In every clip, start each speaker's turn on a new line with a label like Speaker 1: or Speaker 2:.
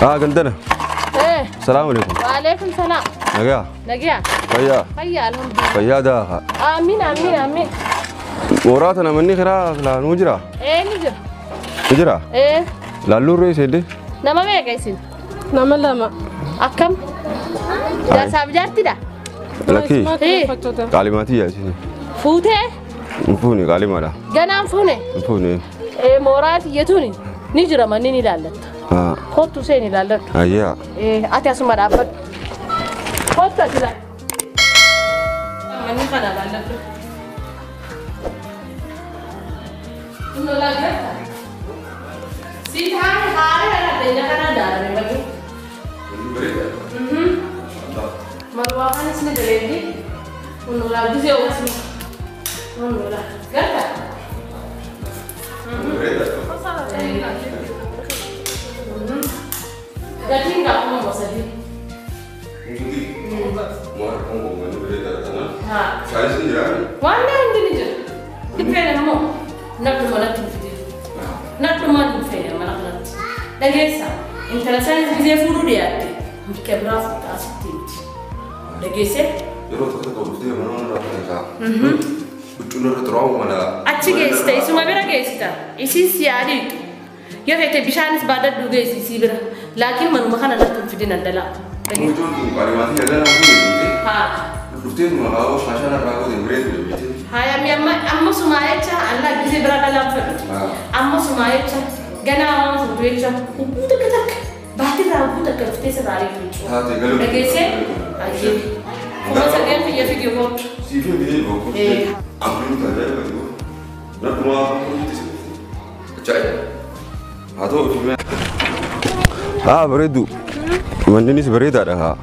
Speaker 1: Gandana. Salaamu alaikum.
Speaker 2: Wa alaikum salaam.
Speaker 1: Nagaa.
Speaker 2: Nagaa.
Speaker 1: Fayyaa.
Speaker 2: Fayyaa alhamdulillah.
Speaker 1: Fayyaa daaha.
Speaker 2: Amiin amiin amiin.
Speaker 1: Mooraa tana manni kiraa laanuu jira?
Speaker 2: Ni jira.
Speaker 1: Ni jira? Laalluu irra eessa?
Speaker 2: Nama meeqa isin?
Speaker 3: Nama lama.
Speaker 2: Akkam? Jaarsaaf jaartidha?
Speaker 1: Lakkii. Qaalimaatii yaa isin.
Speaker 2: Fuutee?
Speaker 1: Hin fuune qaalimaadha.
Speaker 2: Ganaan fuune?
Speaker 1: Hin fuune.
Speaker 2: Mooraa tiyyatuuni ni jira manni ni ilaallatta. Kottu seen ilaalladhu.
Speaker 1: Ayyaa.
Speaker 2: Ati asuma dhaabbadhu. Kottu ati ilaali. Manni kana ilaalladhu. Kunoo laagarta. Si taane haala kana addunyaa kana ijaarame malee. Marwaa kanas ni bareeddi. Kunoo laagisee oolchinu. Kunoo laagarta. Gatiin gaafuma mosadii. Waan hundi ni jira. Dhibeen immoo nadhuma natti hin fidin. Nadhumaan hin feene mana kanatti. Dhageessa intala sanis gisee fuudhuu dhiyaatte mirga biraa fuudha asitti miti. Dhageessee?
Speaker 1: Yeroo tokko tokko dhuftee mana mana irraa kan Huccuun irra xuraa'u mala.
Speaker 2: Achi geessita isuma bira geessita. Isiis yaadiitu. Yoo feete bishaanis baadadhu geessi isii bira. Laakiin manuma kana natti hin fidin andalaa.
Speaker 1: Huccuun kun qaalimaatii yaadana fuudhee beekte.
Speaker 2: Haa.
Speaker 1: Dhuftee tuma haawoo shaashaan irraa goote bireetu beekte.
Speaker 2: Haya mi amma sumaa jecha allaa gisee bira dhalaan fedhu. Amma sumaa jecha ganaa waan fuutu jecha hubbuu takka takka baatirraa hubbuu takka dhuftee sirraa ariitu jechuudha.
Speaker 1: Taate galuu.
Speaker 2: Dhageessee? Ayyee. 9,000 kiyya fidii kootu.
Speaker 1: Siifii fidee kootu. Amni tajaajilu jiru. Nadhumaa hojii si. Ajaa'iba. Haa ta'u ofii. Haa bareedu. Manninis bareedaadha haa.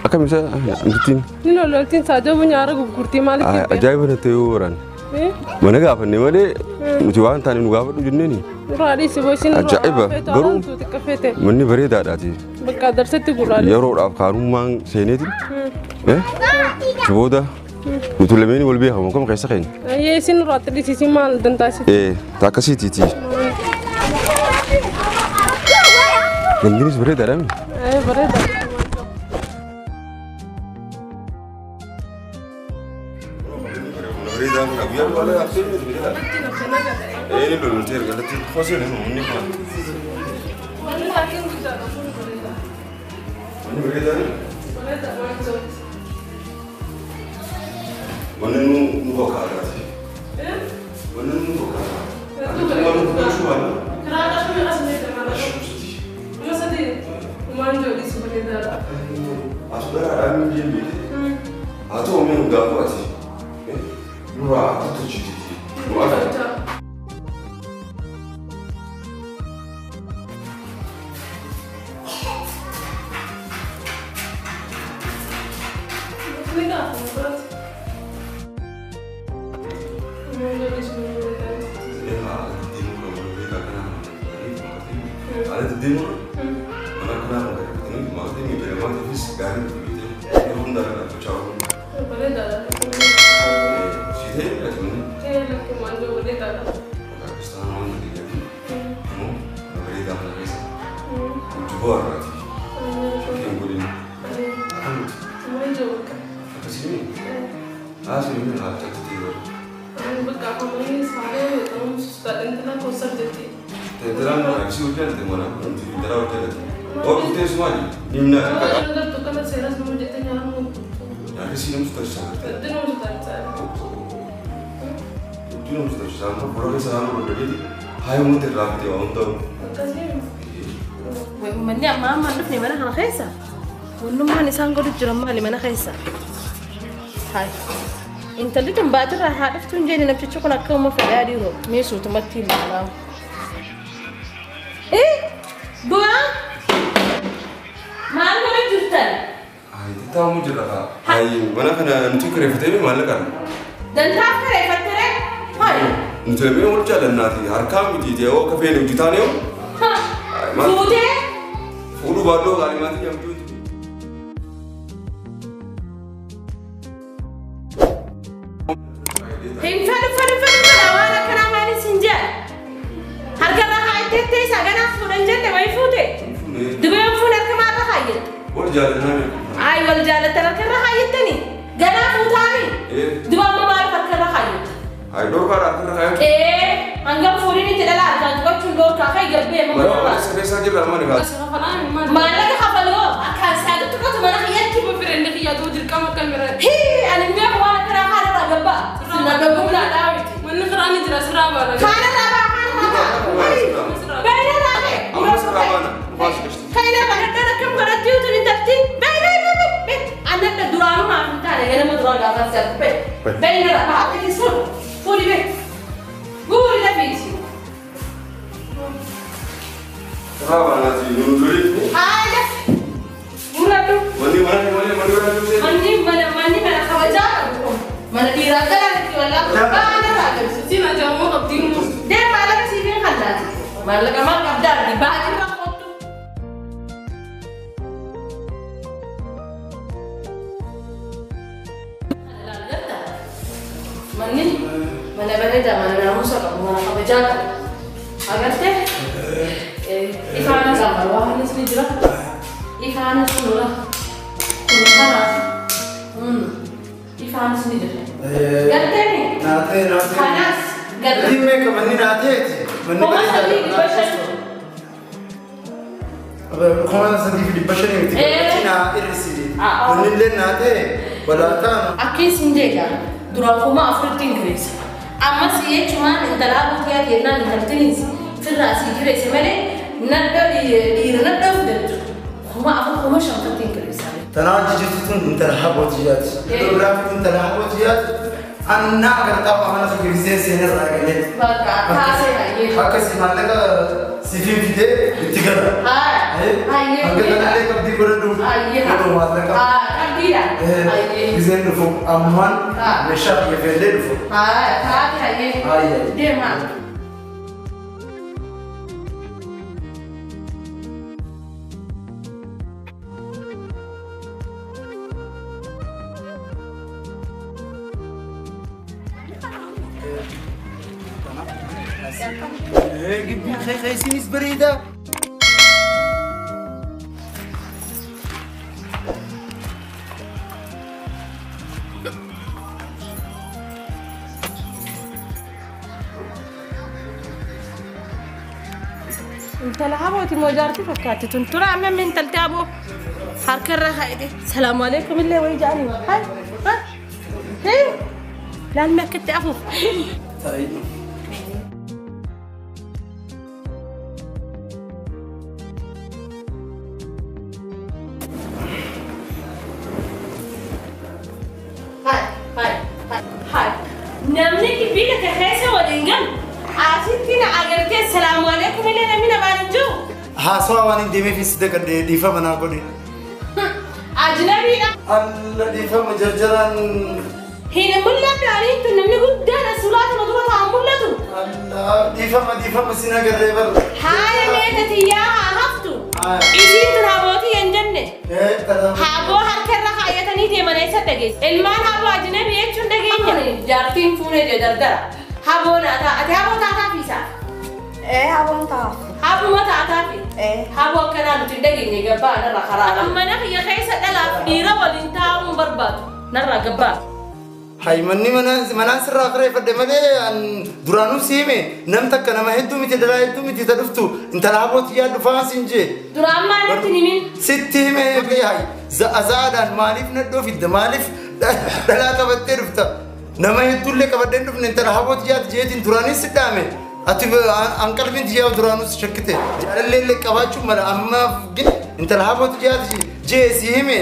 Speaker 1: Akkam isa mittiin.
Speaker 3: Ni lololtiin saajabu nyaara gurgurtii maaliif jette?
Speaker 1: Ajaa'iba natti yoo baran. Mana gaafanne malee nuti waan taane nu gaafadhu jenneeni.
Speaker 3: Raadii si boosiin
Speaker 1: Ajaa'iba garuu manni bareedaadhaati.
Speaker 3: Bakka darsatti gurraalee.
Speaker 1: Yeroodhaaf kaarummaan seeneeti. Booda nuti lameen wal beekamu kam keessa keenya.
Speaker 3: Ayyee isin raatti dhiisisi maal dantaasi?
Speaker 1: Akkasiitiiti. Gandinis bareedaadha mi?
Speaker 3: Bareedaadha.
Speaker 2: Manni amma amma dhufne mana kana keessa. Wannummaan isaan godhu jiran maali mana keessa? Hai. Intalli tun baatirraa haa dhuftu hin jenne namtichi kun akka uuma fedhaa dhiiroo mee suutumatti ilaalaa. Bu'aa? Maal godhu jirtan?
Speaker 1: Taa'u jira haa. Mana kana nuti kireeffatee maallaqa?
Speaker 2: Dantaaf kireeffattere? Hai.
Speaker 1: Nuti lameen wal jaalannaati harkaa miti ta'ee kafeen hojjetaan yoo.
Speaker 2: Fuutee?
Speaker 1: Fuudhuu baadhoo qaalimaatii jedhamtu.
Speaker 2: Hin fedhu fedhu fedhu fedha waan akkanaa maalis hin jedhan. Harkarraa haa itteettee isaa ganaaf fuudhan jenne wayi fuute.
Speaker 1: Wal jaalannaa.
Speaker 2: Ay wal jaalatan harkarra kaayattanii. Ganaa fuutaanii. Duba amma maaliif harkarra kaayyatu?
Speaker 1: Ay dhorkaa harkarra kaayyatu.
Speaker 2: Hangam fuudhin itti dhala harkaan tuqachuun dhorkaa kai gabbee
Speaker 1: Mana mana sirreessaa jirra amma ni kaasa.
Speaker 2: Maallaqa kafaloo akkaan saadu tuqatu mana kiyyatti.
Speaker 3: Firenni kiyyaatu dirqama akka mira.
Speaker 2: Hii ani beeku waan akkanaa kaanarraa gabbaa. Sirna gabbumnaa dhaabiti.
Speaker 3: Manni kiraan jira sirraa baana.
Speaker 2: Kaanarraa baa kaanarraa baa. Baay'inarraa ka'e.
Speaker 1: Amma sirraa baana. Baas gashti.
Speaker 2: Kainarraa gadhaan akkam godhatti utuu hin tafti. Baay'ee baay'ee baay'ee. Annadha duraanuu naaf hin taane ganama duraa gaafas si'atu baay'ee. Baay'inarraa baa akka fuudhi. Fuudhi bee. Guuri lafiiti.
Speaker 1: Sirraa baana si nun loli.
Speaker 2: Haala. Mul'atu.
Speaker 1: Manni mana manni manni biraa jiru.
Speaker 2: Manni mana manni mana kabajaa qabu. Mana dhiiraa galaanitti wallaa baanarraa qabsi.
Speaker 3: Siin ajaa'immoo qabdii mu.
Speaker 2: Dee maallaqa siifin kallaati. Maallaqa maal qabdaa argi baatirraa kottu. Manni mana bareedaa mana naamusa qabu mana kabajaa qabu. Agartee? Ifaanis waanis ni jira. Ifaanis nura. Kun karaa. Ifaanis ni jira. Garteeni?
Speaker 4: Naatee naatee.
Speaker 2: Kanaas gartee.
Speaker 4: Dhimmee qabanni naateeti. Manni
Speaker 2: 3500.
Speaker 4: 3500 miti. Cinaa irrisi. Manni illee naatee balaa taanu.
Speaker 2: Akkiin siin jeeqa. Duraan 4000 Ingiriis. Ammas jechumaan intalaa butiyaa jennaan intaltinis firraa sii jireesse malee nadhoo dhiira nadhoo fidattu. 4000 5000 Ingiriis.
Speaker 4: Tanaan jijjiirtu tun intala habooti jaati. Biraa fi intala habooti jaati. Annaa agartaa mana fikirisee seenarraa galee.
Speaker 2: Bakka kaasee hayyee.
Speaker 4: Akkasii maallaqa siifin fidee itti gala.
Speaker 2: Hayyee.
Speaker 4: Hanga kanallee qabdii godhadhu.
Speaker 2: Hayyee.
Speaker 4: Godhu maallaqa.
Speaker 2: Qabdiidha. Hayyee.
Speaker 4: Giseen dhufu ammaan meeshaa biyya feellee dhufu.
Speaker 2: Taate hayyee.
Speaker 4: Hayyee.
Speaker 2: Deemaa.
Speaker 4: Isinis bareeda.
Speaker 2: Intala habooti moo jaartii fakkaatti tun tura amma intalti haboo harkarra haidhe. Salaamu alaikum illee wayii jedhanii. Hai hai. Laalmi akkatti afuuf. Hai hai hai. Namni kibbiila keessa waliin galu. Asitti na agartee salaamu alaikum illee namni namaan hin jiru.
Speaker 4: Haasawaa waan hin deemeef si dagadhee dhiifama naa godhe.
Speaker 2: Ajnabiidha.
Speaker 4: Alla dhiifama jarjaraan.
Speaker 2: Hin mul'atu ani tun namni guddaan as suuraa kana dura taa'an mul'atu.
Speaker 4: Alla dhiifama dhiifama sin agarree bara.
Speaker 2: Haaya meeta tiyyaa haa haftu. Isiin tun habootii hin jenne. Haboo harkarra kaayatanii deeman eessa dhageesse? Ilmaan haboo ajnabii jechuun dhageenya. Jaartiin fuunee jee dardara. Haboo naataa ati haboo taataa fiisaa?
Speaker 5: Haboon ta'a.
Speaker 2: Habuma taataa fi? Haboo akkanaa nuti hin dhageenye gabbaa narra karaa. Mana kiyya keessa dhalaaf dhiira waliin taa'uun barbaadu narra gabbaa.
Speaker 4: Hay manni manaan sirraa kireeffadhe malee duraanuu si hime nam takka nama hedduu miti dhalaa hedduu miti ta dhuftu intala habooti yaa dhufaa siin jee.
Speaker 2: Duraan maalitti himin?
Speaker 4: Sitti hime hay za'aadhaan maaliif nadhoo fidda maaliif dhalaa qabattee dhufta? Nama hedduullee qabadhee hin dhufne intala habooti yaati jeetiin duraanis si dhaame. Ati an qalbiin tiyyaa duraanuu si shakkite. Jaalallee illee qabaachuu mala ammaaf gin intala habooti yaati jee si hime.